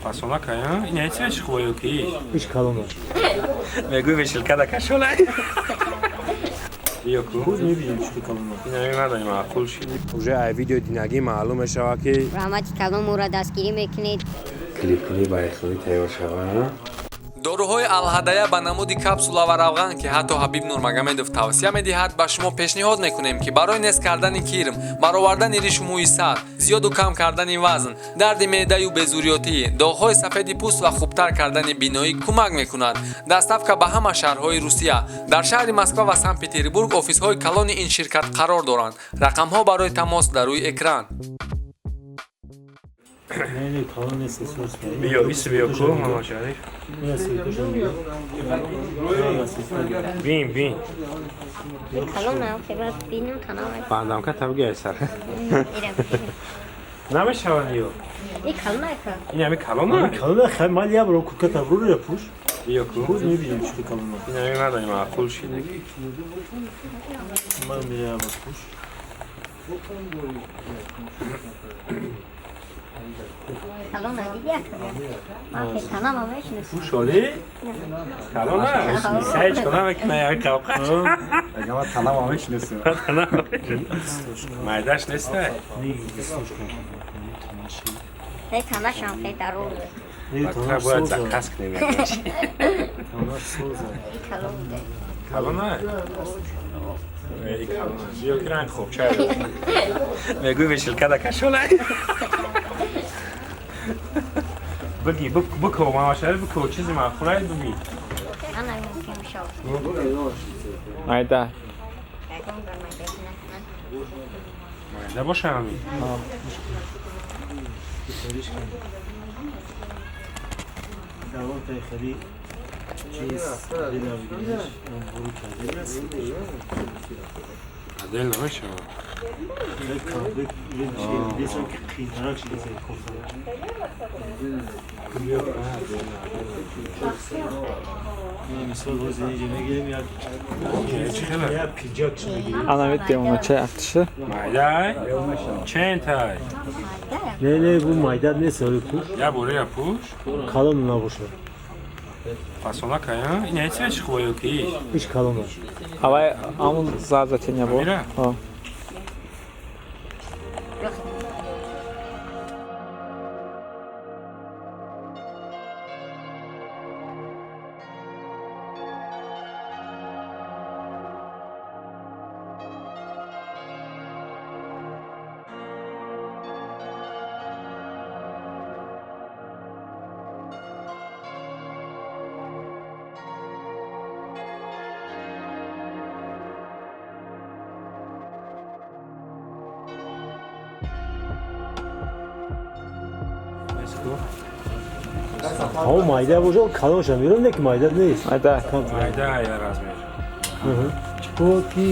Фасона кая? Ин ҳеч хубаю ки? Иш калона. Мегӯй вешилка да кашола. Биё ку. Боз мебинем чӣ калона. Ин ҳамин мардани маъқул шид. Уже ай видео динагӣ маълум мешавад ки раҳмати калон моро дастгирӣ мекунед. Клип кунӣ ба ихлоӣ тайёр шава. Доруҳои Алҳадая ба намуди капсула ва равған, ки ҳатто Ҳабиб Нурмагомедов тавсия медиҳад, ба шумо пешниҳод мекунем, ки барои нест кардани кирм, баровардани ришу мӯи сар, зиёду кам кардани вазн, дарди меъдаю безурётӣ, доғҳои сафеди пӯст ва хубтар кардани биноӣ кӯмак мекунад. Доставка ба ҳама шаҳрҳои Русия. Дар шаҳри Москва ва Санкт Петербург офисҳои калони ин ширкат қарор доранд. Рақамҳо барои тамос дар рӯи экран. Не, не, калон нест, эҳсос. Биё, ис биё ку, Мама Шариф. Бин, бин. Калон хеба бинам танам. Бандамка табги сар. Намешавад ё. И калона ка. Ин ҳами калона? Калона хай мал я бро курка табру я пуш. Биё ку. Боз мебинем чӣ калона. Ин ҳами мардани маъқул шид. Ман меям пуш. Калона дидя ка. Ман хе танам мешинасам. Пуш оли? Калона? Саич калона мекунад як қавқа. Агар ман танам мешинасам. Майдаш нестай. Не танашам хе дарур. Не, Та бояд заказ кунем. Танаш соза. И калон буда. Калона? Эй, калона. Биё ки ранг хуб чай. Мегӯй вешилка да кашола. Бигӣ, бико, Мама Шариф бико, чизи маъқулай бигӣ. Ана мумкин шав. Майда. Ягон бар майда накунад. Майда боша ҳамин. Давом тай хали чиз дила бигириш, буру карда. Адел намешавад. Ана вид девоначаи артиша. Майдай? Чентай? Не, не, бу майда нест, оли пуш. Я бора я пуш. Калон набошад. Фасона кая? Ин ҳеч хубаю ки? Иш калона. Авай амун зарзатиня бо. Амира? О. Ҳо майда бошад, калонша мерам, не ки майда нест. Майда. Майда я размер. Чӣ ки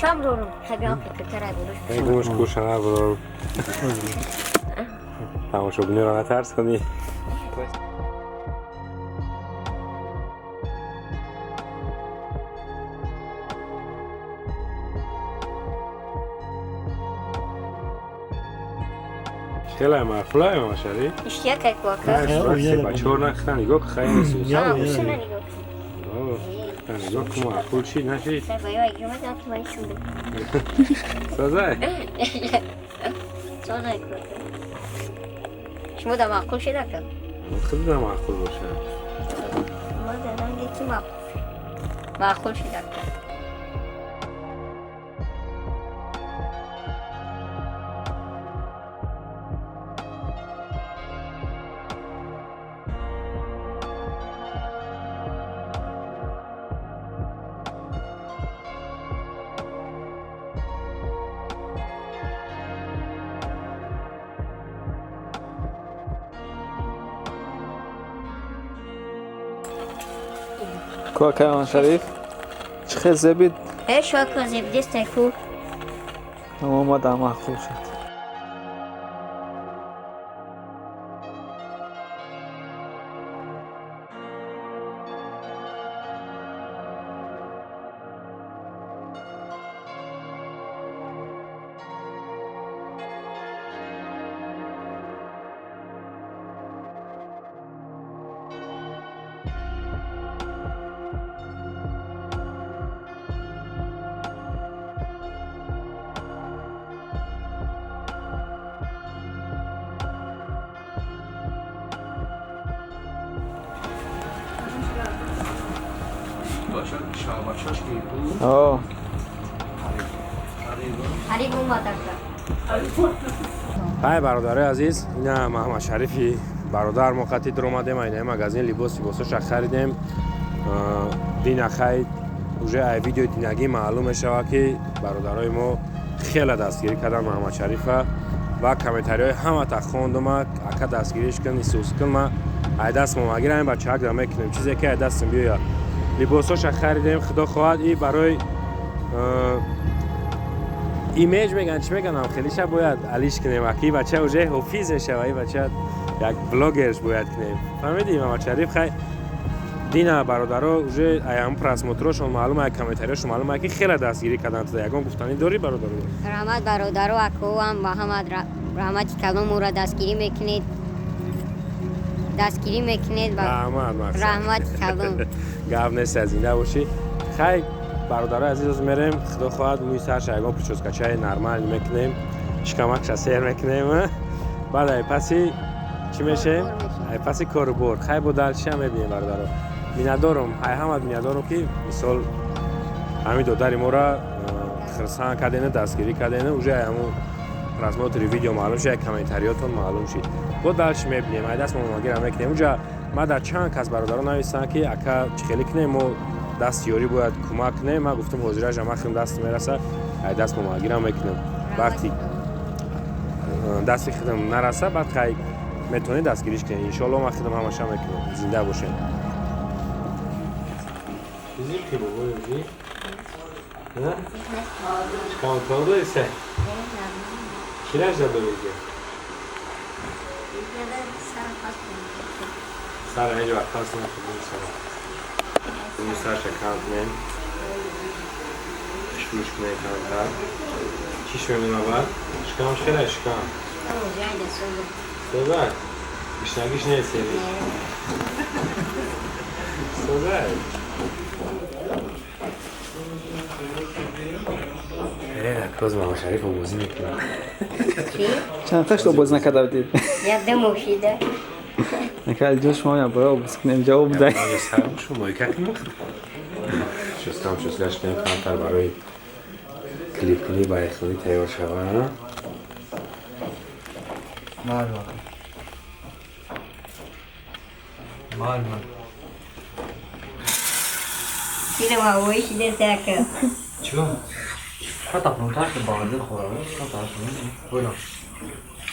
Шам дорум. Хеби кутара буруш. Гумш кушана бро. Тамошобиниро натарс кунӣ. Хеле маъқулай Мама Шариф. Иштия кай куака. Бачор нахта нигоҳ ки хай несус. А, усуна нигоҳ. Нигоҳ ку маъқул шид нашид. Сар баё игима ки ман шуд. Созай. Созай куака. Шумо да маъқул шида ка? Худ да маъқул бошад. Ма да ранги ки маъқул. Маъқул шида ка. Ку акай Шариф? Чӣ хел зебид? Э, шокро зебдистай ку. Омада маъқул шуд. Ҳай бародарои азиз, ина Маҳмад Шарифи бародар мо қатӣ дуромадем, айнаи магазин либос либосоша харидем. Дина хай уже ай видеои динагӣ маълум мешавад ки бародарои мо хеле дастгирӣ карданд Маҳмад Шарифа ва комментариҳои ҳамата хондума, ака дастгириш кун, исус кун, ма ай даст момагирам ин бачаак да мекунем, чизе ки ай дастам биёяд. Либосоша харидем, худо хоҳад и барои имейҷ меган, чӣ меганам, хелиша бояд алиш кунем, аки бача уже ҳофиз мешава, и бача як блогерш бояд кунем. Фаҳмидӣ, Маҳмад Шариф? Хай дина бародаро уже аям просмотрошон маълум, ай комментариёшон маълум, ки хеле дастгирӣ карданд. Ягон гуфтанӣ дорӣ бародаро? Раҳмат бародаро, акоам ва ҳама раҳмати калом ӯро дастгирӣ мекунед. Дастгирӣ мекунед ва раҳмат мақсад. Раҳмати калом. Гап нест, аз зинда бошӣ. Хай бародарои азиз, оз мерем, худо хоҳад мӯи сарша ягон прическачаи нормал мекунем, шикамакша сер мекунем, баъд ай паси чӣ мешем? Ай паси кору бор. Хай бо далчиам мебинем бародаро. Миннатдорум, ай ҳама миннатдорум ки мисол ҳамин додари моро хирсан кардену дастгирӣ кардену уже ай ҳамун просмотри видео маълум шуд, ай комментариётон маълум шуд. Бо далчи мебинем, ай даст момагира мекунем. Уҷа ма дар чанд кас бародаро нависанд ки ака чӣ хеле кунем, мо даст ёрӣ бояд кӯмак кунем. Ман гуфтам ҳозираша ман хеле даст мераса, ай даст момагирам мекунем. Вақти дасти худам нараса, баъд хай метавонед дастгириш кунед. Иншоалло ман худам ҳамаша мекунам. Зинда бошед. Сара ҳеҷ вақт пас накунем сара. Мӯи сарша кам кунем. Шуш кунем камтар. Чиш мемона баъд? Шикамаш хеле шикам. Созак. Гишнагиш нест сери. Созак. Коз Маҳмад Шариф обозӣ мекунад. Чанд та шуд обозӣ накарда будед? Як ду моҳ шида. Накард ҷо шумо я бояд обозӣ кунем, ҷавоб дай. Шумо кунем. Шустам шуслаш кунем камтар барои клипкунӣ ба ихлӣ тайёр шава. Мальма. Филм ҳавоӣ шида сака. Чего? Хата пунта ки баъди хӯра, хата шуни. Буйно.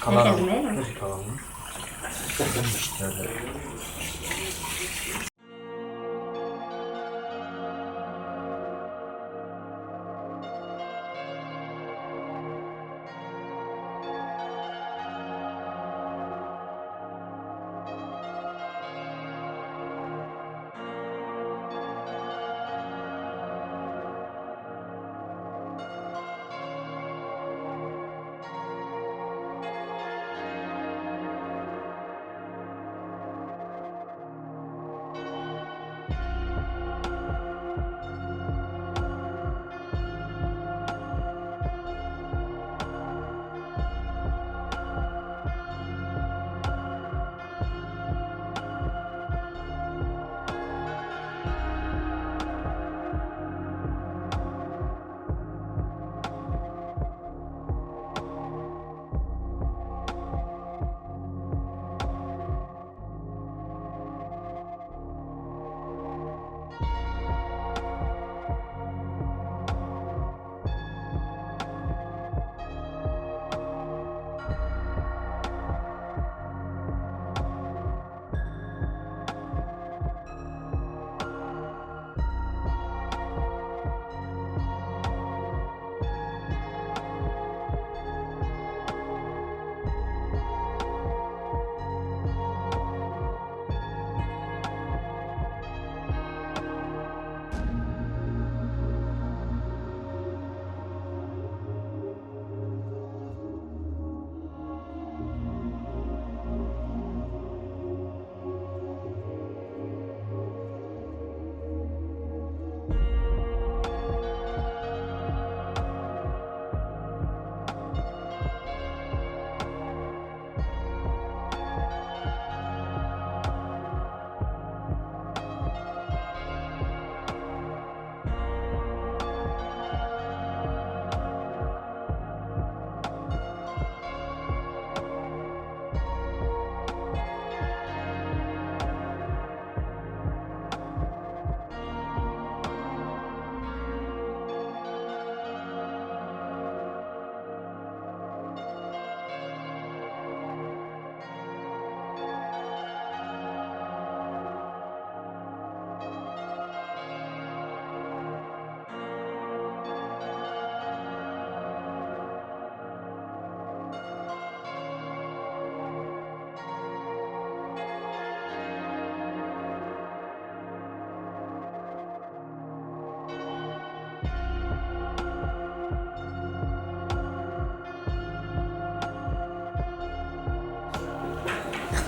Калам. Калам.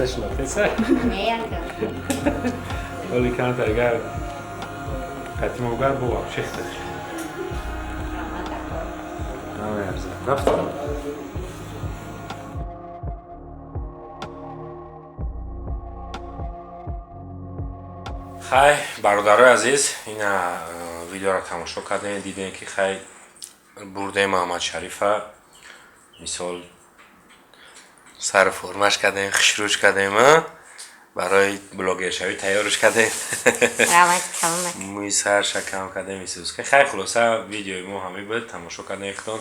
Нашинохтеса? Не, яка. Оли камтар агар қати могар бо вообще хиташ. Раҳмат, ако. Намеарзад. Рафтем. Хай, бародарои азиз, ина видеоро тамошо кардем, дидем ки хай бурдем Маҳамадшарифа, мисол сару формаш кардем, хушрӯш кардем, а? Барои блогершавӣ тайёрш кардем. Раҳмати калон, ака. Мӯи сарша кам кардем, исуска. Хай, хулоса, видеои мо ҳамин буд, тамошо кардем худтон.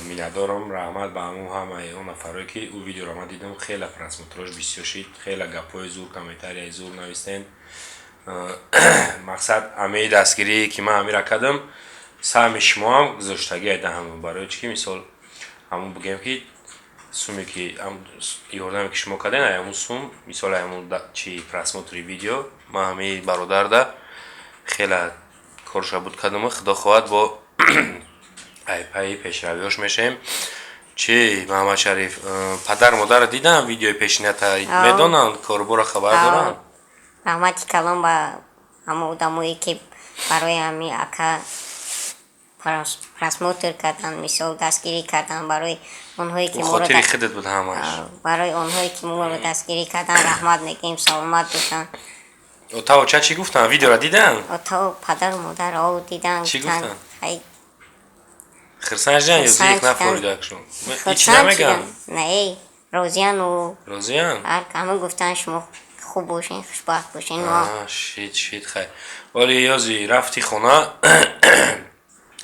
Миннатдорам, раҳмат ба ҳамун ҳамаи он нафарое ки ӯ видеоро ман дидам, хеле просмотрош бисёр шид, хеле гапҳои зур, комментарияи зур навистен. Мақсад ҳамаи дастгирие ки ман ҳамира кардам, саҳми шумоам гузоштагӣ айда ҳамун, барои чӣ ки мисол ҳамун бигӯем ки суме ки ёрдаме ки шумо кардем, ай ҳамун сум, мисол ай ҳамун чи просмотри видео ман ҳамаи бародарда хеле корша буд кардам. Худо хоҳад, бо ай пайи пешравиёш мешавем. Чӣ, Маҳамадшариф, падар модарро дидам видеои пешината? Медонанд, корубора хабар доранд? Раҳмати калон ба ҳама одамое ки барои ҳами ака просмотр кардан, мисол дастгирӣ кардан, барои онҳое ки моро хотири худат буд ҳамаш. Барои онҳое ки моро дастгирӣ кардан, раҳмат мегӯем, саломат бошанд. Отаву ча чӣ гуфтанд, видеоро диданд? Отаву падару модар о дидан. Чӣ гуфтанд? гуфтанд? Хай. Хирсан шидан ё Хурсанд зиқ шидан. нафорида-кшон, ҳеч Хурсанд намегӯянд? шидан, не, розияну. Розиянд. Ҳар ҳама гуфтанд, шумо хуб бошен, хушбахт бошен, мо Шид, шид. Хай, вале ёзи рафти хона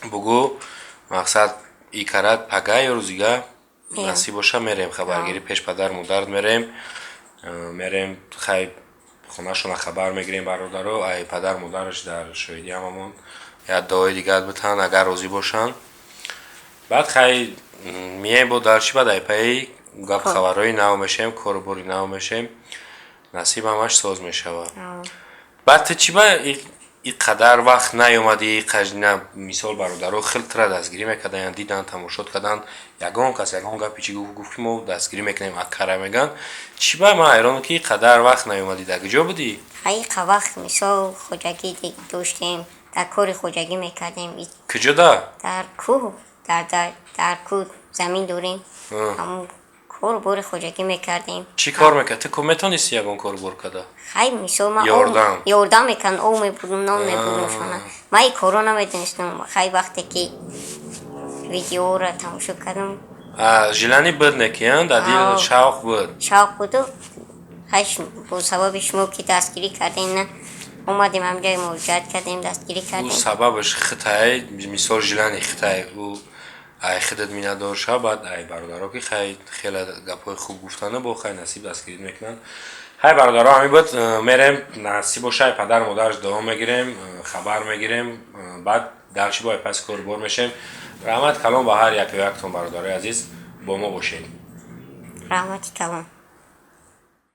бугӯ, мақсад и карат пага ё рӯзига Меям. насиб боша, мерем хабаргирӣ пеш падар модарт, мерем. Мерем, хай, хонашона хабар мегирем. Бародаро, ай падар модараш дар шоҳидӣ ҳамамон як дуои дигар битан, агар розӣ бошанд. Баъд хай мием бо дар чӣ, баъд ай паи гап хабарҳои нав мешавем, корубори нав мешавем, насиб ҳамаш соз мешавад. Баъд ту чӣ ба и қадар вақт наёмадӣ? На, мисол, бародаро хел тура дастгирӣ мекарданд, дидан, тамошот карданд, ягон кас ягон гапи чӣ гуфт ки мо дастгирӣ мекунем аккара мегӯянд. Чӣ ба ман ҳайронам ки и қадар вақт наёмадӣ, дар куҷо будӣ? Ҳай, қа вақт мисол хоҷагӣ доштем, дар кори хоҷагӣ мекардем. Куҷо да? Дар кӯҳ, дар кӯҳ замин дорем, ҳамун кору бори хоҷагӣ мекардем. Чӣ кор мекард? Ту ку метонисти ягон кору бор карда? Хай, мисол ман Ёрдам. Ёрдам мекардам, об мебурдум, нон мебурдум шона. Ман и корро намедонистам. Хай, вақте ки видеоро тамошо кардам. Желание буд не ки дар дил? Шавқ буд. Шавқ буду. Хай, бо сабаби шумо ки дастгирӣ кардем, на омадем, ҳамҷои муроҷиат кардем, дастгирӣ Ӯ кардем. сабабаш хитай, мисол, желание хитай, ӯ ай худат миннатдор шав, баъд ай бародаро ки хай хеле гапҳои хуб гуфтану бо хай насиб дастгирӣ мекунанд. Хай, бародаро, ҳамин буд. Мерем, насиб боша, ай падару модараш дуо мегирем, хабар мегирем, баъд дарчи бо ай паси корубор мешем. Раҳмат калон ба ҳар яку яктон, бародарои азиз, бо мо бошед. Раҳмати калон.